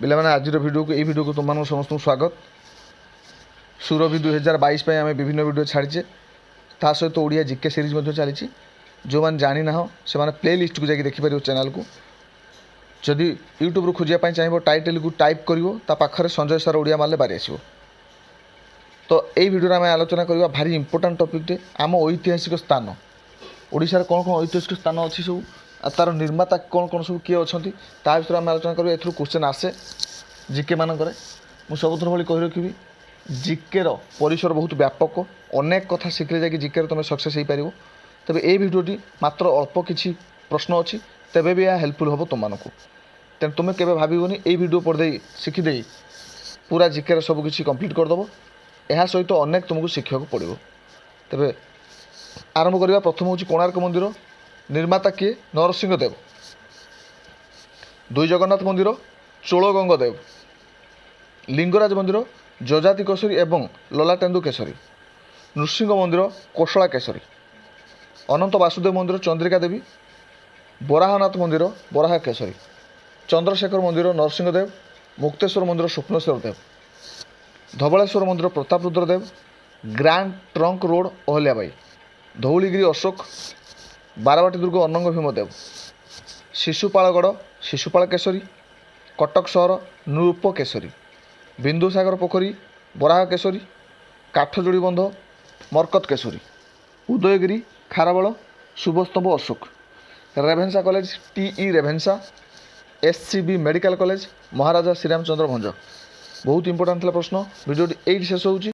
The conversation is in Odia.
ପିଲାମାନେ, ଆଜିର ଭିଡ଼ିଓକୁ, ଏଇ ଭିଡ଼ିଓକୁ ତୁମମାନଙ୍କୁ ସମସ୍ତଙ୍କୁ ସ୍ୱାଗତ। ସୁରଭି 2022 ପାଇଁ ଆମେ ବିଭିନ୍ନ ଭିଡ଼ିଓ ଛାଡ଼ିଛେ। ତା ସହିତ ଓଡ଼ିଆ ଜିକେ ସିରିଜ୍ ମଧ୍ୟ ଚାଲିଛି। ଯେଉଁମାନେ ଜାଣିନାହ, ସେମାନେ ପ୍ଲେ ଲିଷ୍ଟକୁ ଯାଇକି ଦେଖିପାରିବ ଚ୍ୟାନେଲକୁ। ଯଦି ୟୁଟ୍ୟୁବରୁ ଖୋଜିବା ପାଇଁ ଚାହିଁବ, ଟାଇଟେଲକୁ ଟାଇପ୍ କରିବ, ତା ପାଖରେ ସଞ୍ଜୟ ସାର୍ ଓଡ଼ିଆ ମାରିଲେ ବାହାରି ଆସିବ। ତ ଏଇ ଭିଡ଼ିଓରେ ଆମେ ଆଲୋଚନା କରିବା ଭାରି ଇମ୍ପୋର୍ଟାଣ୍ଟ ଟପିକ୍ଟେ, ଆମ ଐତିହାସିକ ସ୍ଥାନ। ଓଡ଼ିଶାରେ କ'ଣ କ'ଣ ଐତିହାସିକ ସ୍ଥାନ ଅଛି ସବୁ ଆଉ ତା'ର ନିର୍ମାତା କ'ଣ କ'ଣ ସବୁ, କିଏ ଅଛନ୍ତି, ତା ବିଷୟରେ ଆମେ ଆଲୋଚନା କରିବା। ଏଥିରୁ କ୍ୱେଶ୍ଚନ୍ ଆସେ ଜିକେ ମାନଙ୍କରେ। ମୁଁ ସବୁଥର ଭଳି କହି ରଖିବି, ଜିକେର ପରିସର ବହୁତ ବ୍ୟାପକ। ଅନେକ କଥା ଶିଖିଲେ ଯାଇକି ଜିକେରେ ତୁମେ ସକ୍ସେସ୍ ହେଇପାରିବ। ତେବେ ଏଇ ଭିଡ଼ିଓଟି ମାତ୍ର ଅଳ୍ପ କିଛି ପ୍ରଶ୍ନ ଅଛି, ତେବେ ବି ଏହା ହେଲ୍ପଫୁଲ୍ ହେବ ତୁମମାନଙ୍କୁ। ତେଣୁ ତୁମେ କେବେ ଭାବିବନି ଏଇ ଭିଡ଼ିଓ ପଢ଼ିଦେଇ, ଶିଖିଦେଇ ପୁରା ଜିକେର ସବୁ କିଛି କମ୍ପ୍ଲିଟ୍ କରିଦେବ। ଏହା ସହିତ ଅନେକ ତୁମକୁ ଶିଖିବାକୁ ପଡ଼ିବ। ତେବେ ଆରମ୍ଭ କରିବା। ପ୍ରଥମ ହେଉଛି କୋଣାର୍କ ମନ୍ଦିର। ନିର୍ମାତା କିଏ? ନରସିଂହ ଦେବ। ଦୁଇ, ଜଗନ୍ନାଥ ମନ୍ଦିର, ଚୋଳଗଙ୍ଗ ଦେବ। ଲିଙ୍ଗରାଜ ମନ୍ଦିର, ଯଯାତି କେଶରୀ ଏବଂ ଲଲାଟେନ୍ଦୁ କେଶରୀ। ନୃସିଂହ ମନ୍ଦିର, କୋଶଳା କେଶରୀ। ଅନନ୍ତ ବାସୁଦେବ ମନ୍ଦିର, ଚନ୍ଦ୍ରିକା ଦେବୀ। ବରାହନାଥ ମନ୍ଦିର, ବରାହ କେଶରୀ। ଚନ୍ଦ୍ରଶେଖର ମନ୍ଦିର, ନରସିଂହ ଦେବ। ମୁକ୍ତେଶ୍ୱର ମନ୍ଦିର, ସ୍ୱପ୍ନେଶ୍ୱର ଦେବ। ଧବଳେଶ୍ୱର ମନ୍ଦିର, Prataprudra Deb. Grand trunk road, Ahalyabai. Dhauligiri, Ashok. Barabati ଦୁର୍ଗ, ଅନଙ୍ଗ ଭୀମଦେବ। ଶିଶୁପାଳଗଡ଼, ଶିଶୁପାଳ କେଶରୀ। କଟକ ସହର, ନୃପ କେଶରୀ। ବିନ୍ଦୁସାଗର ପୋଖରୀ, ବରାହ କେଶରୀ। କାଠଯୋଡ଼ି ବନ୍ଧ, Markat Keshari. Udayagiri, Kharabela. Shubhastambha, Ashok. Ravenshaw college, T E Ravenshaw. S C B medical college, Maharaja Sriramachandra Bhanj. ବହୁତ ଇମ୍ପୋର୍ଟାଣ୍ଟ ଥିଲା ପ୍ରଶ୍ନ। ଭିଡ଼ିଓଟି ଏଇଠି ଶେଷ ହେଉଛି।